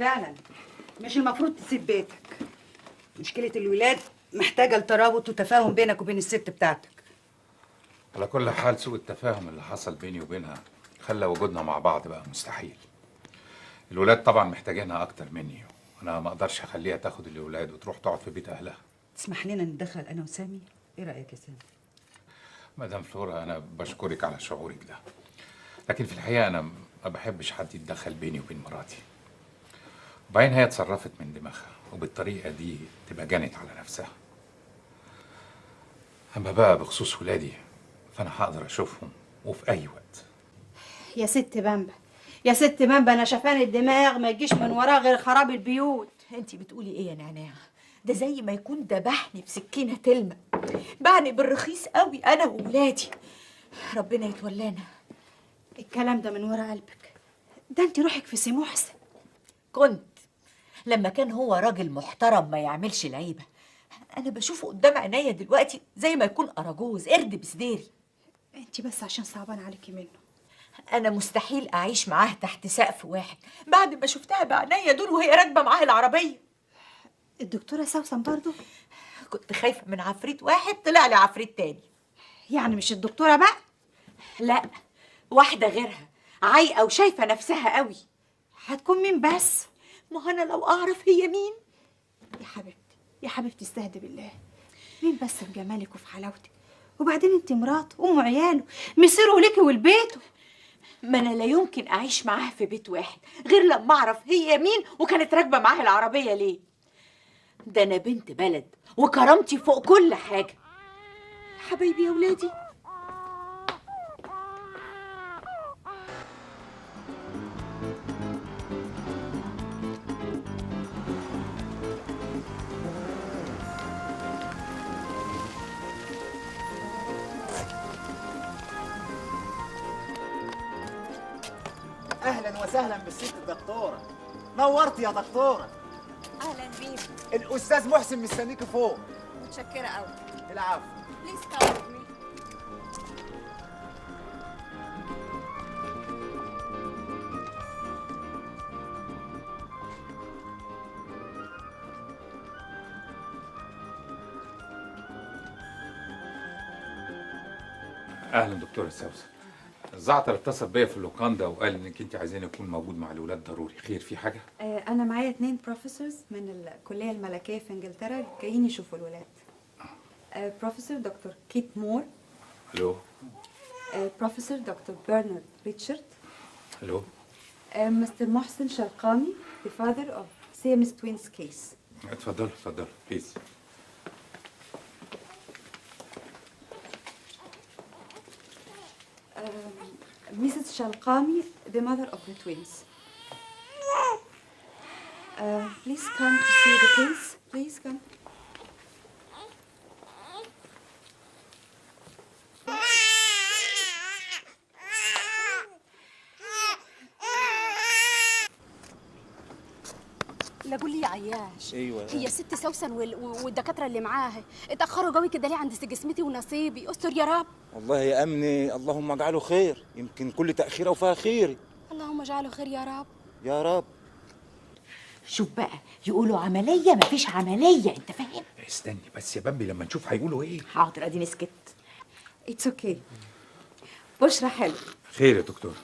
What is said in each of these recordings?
فعلا مش المفروض تسيب بيتك. مشكلة الولاد محتاجه لترابط وتفاهم بينك وبين الست بتاعتك. على كل حال سوء التفاهم اللي حصل بيني وبينها خلى وجودنا مع بعض بقى مستحيل. الولاد طبعا محتاجينها اكتر مني، وانا ما اقدرش اخليها تاخد الولاد وتروح تقعد في بيت اهلها. تسمح لنا نتدخل انا وسامي؟ ايه رايك يا سامي؟ مدام فلورا انا بشكرك على شعورك ده، لكن في الحقيقة انا ما بحبش حد يتدخل بيني وبين مراتي. وبعدين هي اتصرفت من دماغها، وبالطريقه دي تبقى جنت على نفسها. اما بقى بخصوص ولادي فانا هقدر اشوفهم وفي اي وقت. يا ست بامبا، يا ست بامبا، انا شفان الدماغ ما يجيش من وراه غير خراب البيوت. انتي بتقولي ايه يا نعناع؟ ده زي ما يكون دبحني بسكينة تلمه، بعني بالرخيص قوي انا وولادي. ربنا يتولانا. الكلام ده من ورا قلبك، ده انت روحك في سي محسن. كنت لما كان هو راجل محترم ما يعملش العيبه. انا بشوفه قدام عينيا دلوقتي زي ما يكون اراجوز قرد بسديري. انت بس عشان صعبان عليكي منه. انا مستحيل اعيش معاه تحت سقف واحد بعد ما شفتها بعينيا دول وهي راكبه معاه العربية. الدكتورة سوسن برضو؟ كنت خايفة من عفريت واحد طلع لي عفريت تاني. يعني مش الدكتورة بقى؟ لا، واحدة غيرها عايقه وشايفه نفسها قوي. هتكون مين بس؟ ما انا لو اعرف هي مين. يا حبيبتي يا حبيبتي استهدي بالله. مين بس في جمالك وفي حلاوتك؟ وبعدين انت مراته ام عياله، مصيره ليكي ولبيته. ما انا لا يمكن اعيش معاها في بيت واحد غير لما اعرف هي مين وكانت راكبه معاها العربية ليه. ده انا بنت بلد وكرامتي فوق كل حاجة. حبايبي يا ولادي. اهلا وسهلا بالست الدكتورة. نورت يا دكتورة. اهلا بيك. الاستاذ محسن مستنيكي فوق. متشكره قوي. العفو. Please come with me. اهلا دكتورة سوسن. زعتر اتصل بيا في اللوكاندا وقال انك انت عايزين اكون موجود مع الولاد ضروري. خير، في حاجة؟ انا معايا 2 professors من الكلية الملكية في انجلترا جايين يشوفوا الولاد. بروفيسور دكتور كيت مور. الو. بروفيسور دكتور برنارد ريتشارد. الو. مستر محسن شلقامي، the father of Siamese twins case. اتفضل اتفضل please. Mrs. Shalqami, the mother of the twins. Please come to see the twins. Please come. لا قول لي يا عياش. ايوه، هي الست سوسن والدكاتره اللي معاها اتاخروا قوي كده ليه عند جسمتي ونصيبي؟ استر يا رب. والله يا امني اللهم اجعله خير، يمكن كل تاخيره وفيها خير. اللهم اجعله خير يا رب. يا رب. شوف بقى يقولوا عملية مفيش عملية، انت فاهم؟ استني بس يا بامبي لما نشوف هيقولوا ايه. حاضر اديني سكت. It's okay. بشرى حلو. خير يا دكتور.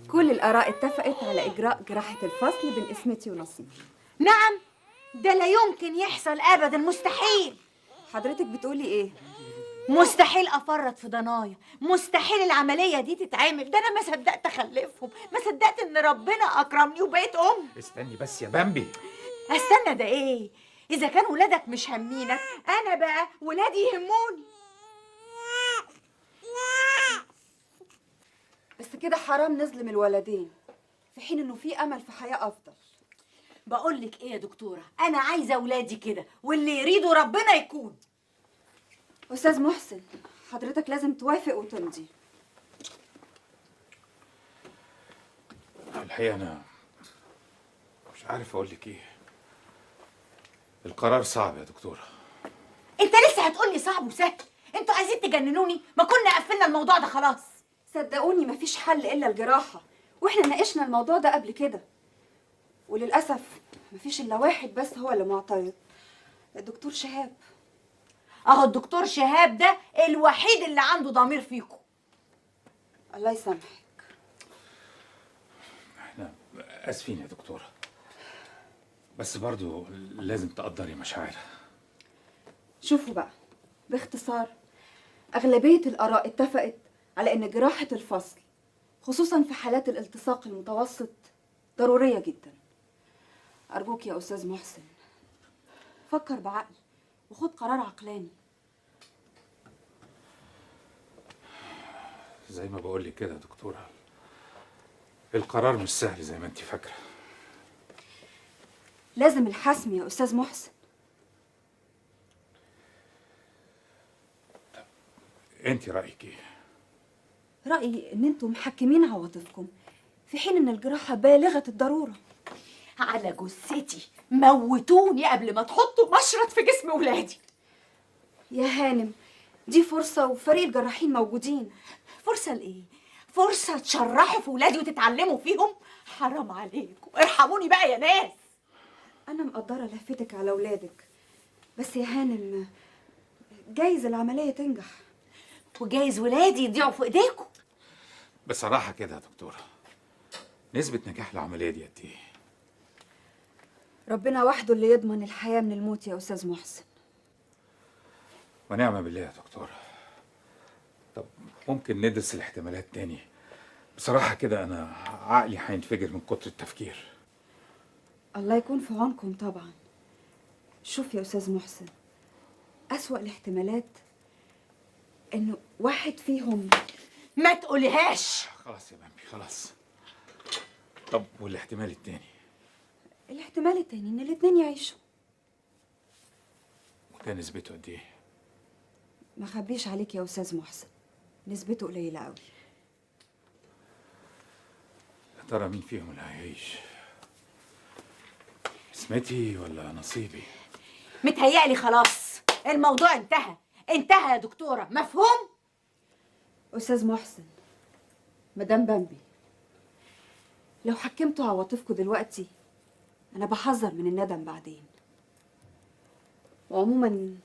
كل الاراء اتفقت على اجراء جراحه الفصل بين اسمتي ونصيبي. نعم، ده لا يمكن يحصل ابدا، مستحيل. حضرتك بتقولي ايه؟ مستحيل افرط في ضنايا، مستحيل العملية دي تتعمل. ده انا ما صدقت اخلفهم، ما صدقت ان ربنا اكرمني وبقيت ام. استني بس يا بامبي. استنى ده ايه؟ اذا كان ولادك مش هامينك، انا بقى ولادي يهموني. بس كده حرام نظلم الولدين في حين انه في امل في حياة افضل. بقول لك ايه يا دكتورة، انا عايزه ولادي كده واللي يريده ربنا يكون. استاذ محسن حضرتك لازم توافق وتمضي. الحقيقة انا مش عارف اقول لك ايه. القرار صعب يا دكتورة. انت لسه هتقولي صعب وسهل؟ انتوا عايزين تجننوني؟ ما كنا قفلنا الموضوع ده خلاص. صدقوني مفيش حل الا الجراحة، واحنا ناقشنا الموضوع ده قبل كده. وللأسف مفيش إلا واحد بس هو اللي معترض، الدكتور شهاب. أهو الدكتور شهاب ده الوحيد اللي عنده ضمير فيكم. الله يسامحك. احنا آسفين يا دكتورة، بس برضو لازم تقدري مشاعرها. شوفوا بقى باختصار، أغلبية الآراء اتفقت على إن جراحة الفصل خصوصا في حالات الالتصاق المتوسط ضرورية جدا. أرجوك يا أستاذ محسن فكر بعقل وخد قرار عقلاني. زي ما بقول لك كده يا دكتورة، القرار مش سهل زي ما انت فاكرة. لازم الحسم يا أستاذ محسن. طب انت رأيك ايه؟ رأيي ان انتم محكمين عواطفكم في حين ان الجراحة بالغة الضرورة. على جثتي موتوني قبل ما تحطوا مشرط في جسم ولادي. يا هانم دي فرصة وفريق الجراحين موجودين. فرصة لإيه؟ فرصة تشرحوا في ولادي وتتعلموا فيهم؟ حرام عليكم، ارحموني بقى يا ناس. أنا مقدرة لهفتك على ولادك، بس يا هانم جايز العملية تنجح وجايز ولادي يضيعوا في ايديكم. بصراحة كده يا دكتورة، نسبة نجاح العملية دي قد إيه؟ ربنا وحده اللي يضمن الحياة من الموت يا أستاذ محسن. ونعم بالله يا دكتورة. طب ممكن ندرس الاحتمالات تاني؟ بصراحة كده أنا عقلي هينفجر من كتر التفكير. الله يكون في عونكم طبعا. شوف يا أستاذ محسن، أسوأ الاحتمالات إنه واحد فيهم. ما تقوليهاش. خلاص يا بامبي خلاص. طب والاحتمال التاني؟ الاحتمال التاني إن الاتنين يعيشوا. وده نسبته قد إيه؟ ما خبيش عليك يا أستاذ محسن، نسبته قليلة قوي. يا ترى مين فيهم اللي هيعيش؟ اسمتي ولا نصيبي؟ متهيألي خلاص الموضوع انتهى، انتهى يا دكتورة، مفهوم؟ أستاذ محسن، مدام بامبي، لو حكمتوا عواطفكم دلوقتي أنا بحذر من الندم بعدين. وعموما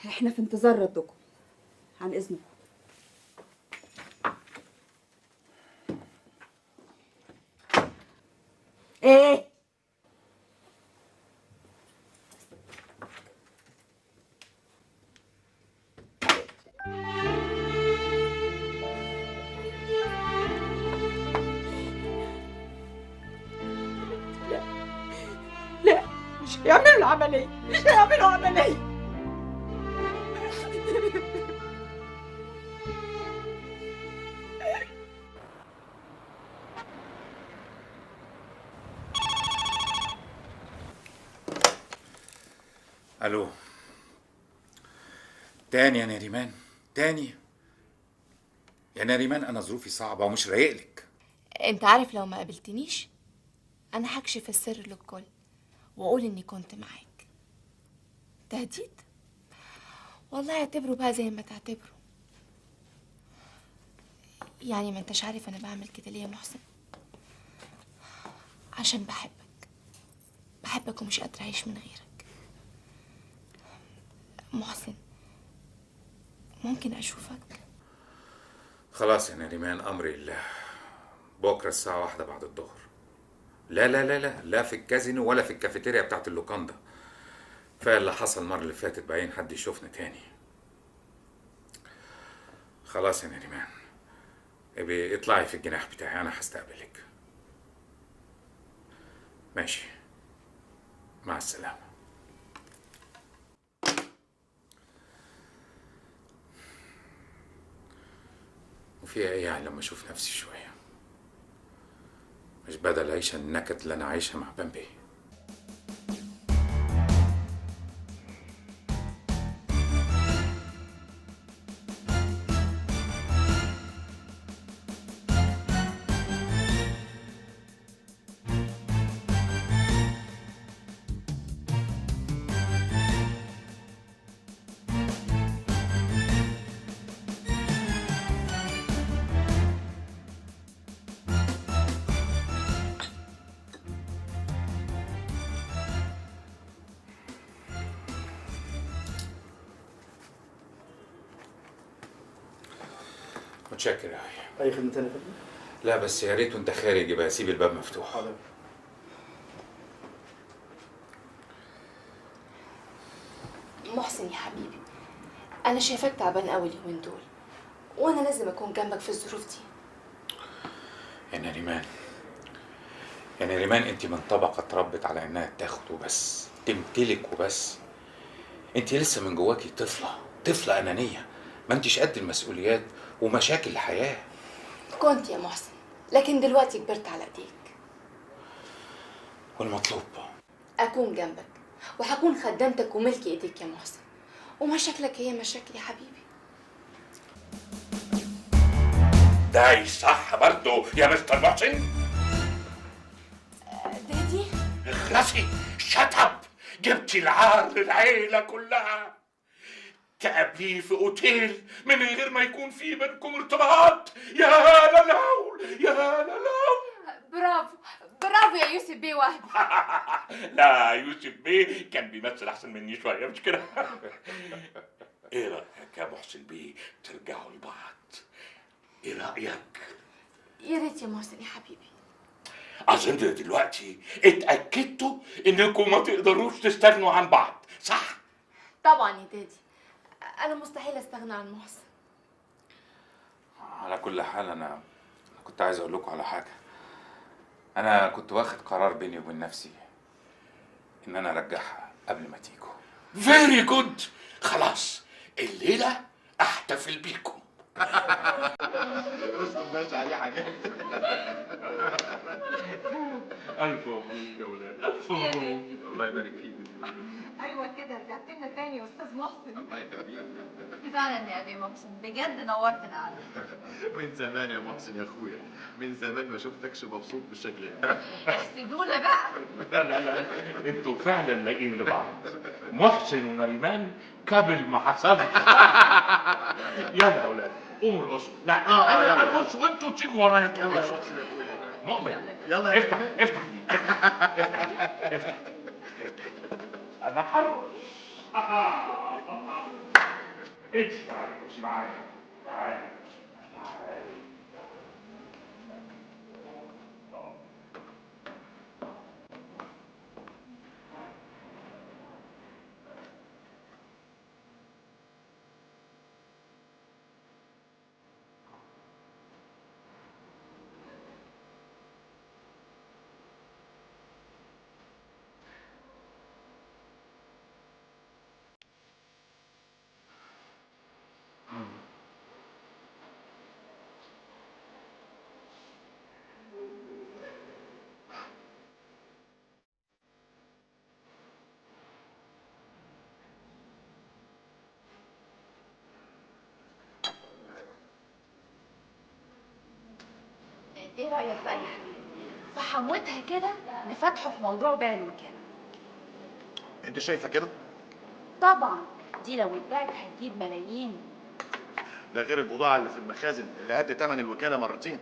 احنا في انتظار ردكم. عن إذنكم. إيه؟ لا لا، مش هيعملوا العملية، مش هيعملوا عملية. الو، تاني يا نريمان، تاني يا نريمان، انا ظروفي صعبة ومش رايقلك. انت عارف لو ما قابلتنيش انا هكشف السر للكل واقول اني كنت معاك. تهديد؟ والله اعتبره بقى زي ما تعتبره. يعني ما انتش عارف انا بعمل كده ليه يا محسن؟ عشان بحبك، بحبك ومش قادرة اعيش من غيرك. محسن ممكن اشوفك؟ خلاص يا نريمان، امري لله. بكره الساعة 1 بعد الظهر. لا لا لا لا لا في الكازينو ولا في الكافيتيريا بتاعت اللوكاندا. كفاية اللي حصل المرة اللي فاتت، بعين حد يشوفنا تاني. خلاص يا نريمان، ابقي اطلعي في الجناح بتاعي، انا هستقبلك. ماشي، مع السلامة. وفيها ايه يعني لما اشوف نفسي شوية؟ مش بدل عيشه النكد اللي انا عايشها مع بامبي. متشكر يا أوي. اي خدمة تانية يا فندم؟ لا بس يا ريت وانت خارج يبقى سيب الباب مفتوح. حاضر. محسن يا حبيبي، انا شايفاك تعبان قوي اليومين دول، وانا لازم اكون جنبك في الظروف دي. يا نريمان، يا نريمان، انت من طبقه اتربت على انها تاخد وبس، تمتلك وبس. انت لسه من جواكي طفله، طفله انانية، ما انتش قد المسؤوليات ومشاكل الحياة. كنت يا محسن، لكن دلوقتي كبرت على ايديك. والمطلوب اكون جنبك، وهكون خدامتك وملك ايديك يا محسن، ومشاكلك هي مشاكلي يا حبيبي. ده صح برضه يا مستر محسن؟ daddy اخلصي، shut up، جبتي العار للعيلة كلها. تقابليه في اوتيل من غير ما يكون في بينكم ارتباط، يا للهول يا للهول. برافو برافو يا يوسف بيه وهبي. لا يوسف بيه كان بيمثل احسن مني شوية، مش كده؟ ايه رايك يا محسن بيه ترجعوا لبعض؟ ايه رايك؟ يا ريت يا محسن يا حبيبي. اظن دلوقتي اتاكدتوا انكم ما تقدروش تستغنوا عن بعض، صح؟ طبعا يا دادي، انا مستحيل استغنى عن محسن. على كل حال انا كنت عايز اقول لكم على حاجة. انا كنت واخد قرار بيني وبين نفسي ان انا ارجعها قبل ما تيجوا. very good. خلاص الليلة احتفل بيكم. بس عليه حاجات. الف مبروك يا ولاد، الف مبروك. الله يبارك فيك. ايوه كده رجعت لنا تاني يا استاذ محسن. الله يخليك. فعلا يا ابي محسن بجد نورت القعدة. من زمان يا محسن يا اخويا، من زمان ما شفتكش مبسوط بالشكل ده. احسدونا بقى. لا لا لا، انتوا فعلا لاقيين لبعض. محسن ونريمان كابل ما حصلش. يلا يا ولاد قوموا ارقصوا. لا انا ارقص وانتوا تيجوا ورايا ترقصوا. مؤمن يلا افتح افتح افتح افتح. انا هرقص. انت تعالي معايا، تعالي تعالي. ايه رأيك بقى يا حبيبي في حموتها كده نفتحه في موضوع بيع الوكالة؟ انت شايفة كده؟ طبعا دي لو اتباعت هتجيب ملايين، ده غير البضاعة اللي في المخازن اللي قد تمن الوكالة مرتين.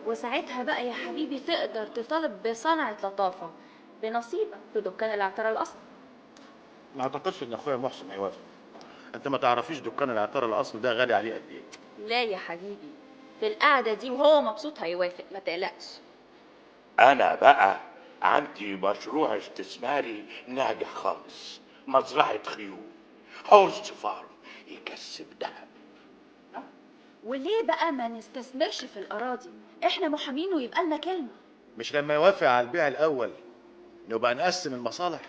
وساعتها بقى يا حبيبي تقدر تطالب بصنعة لطافة بنصيبك في دكان العطار الأصل. ما اعتقدش ان اخويا محسن هيوافق. انت ما تعرفيش دكان العطار الأصل ده غالي عليه قد ايه. لا يا حبيبي، في القعدة دي وهو مبسوط هيوافق، ما تقلقش. أنا بقى عندي مشروع استثماري ناجح خالص، مزرعة خيول، horse farm، يكسب ذهب. وليه بقى ما نستثمرش في الأراضي؟ احنا محامين ويبقى لنا كلمة. مش لما يوافق على البيع الأول نبقى نقسم المصالح؟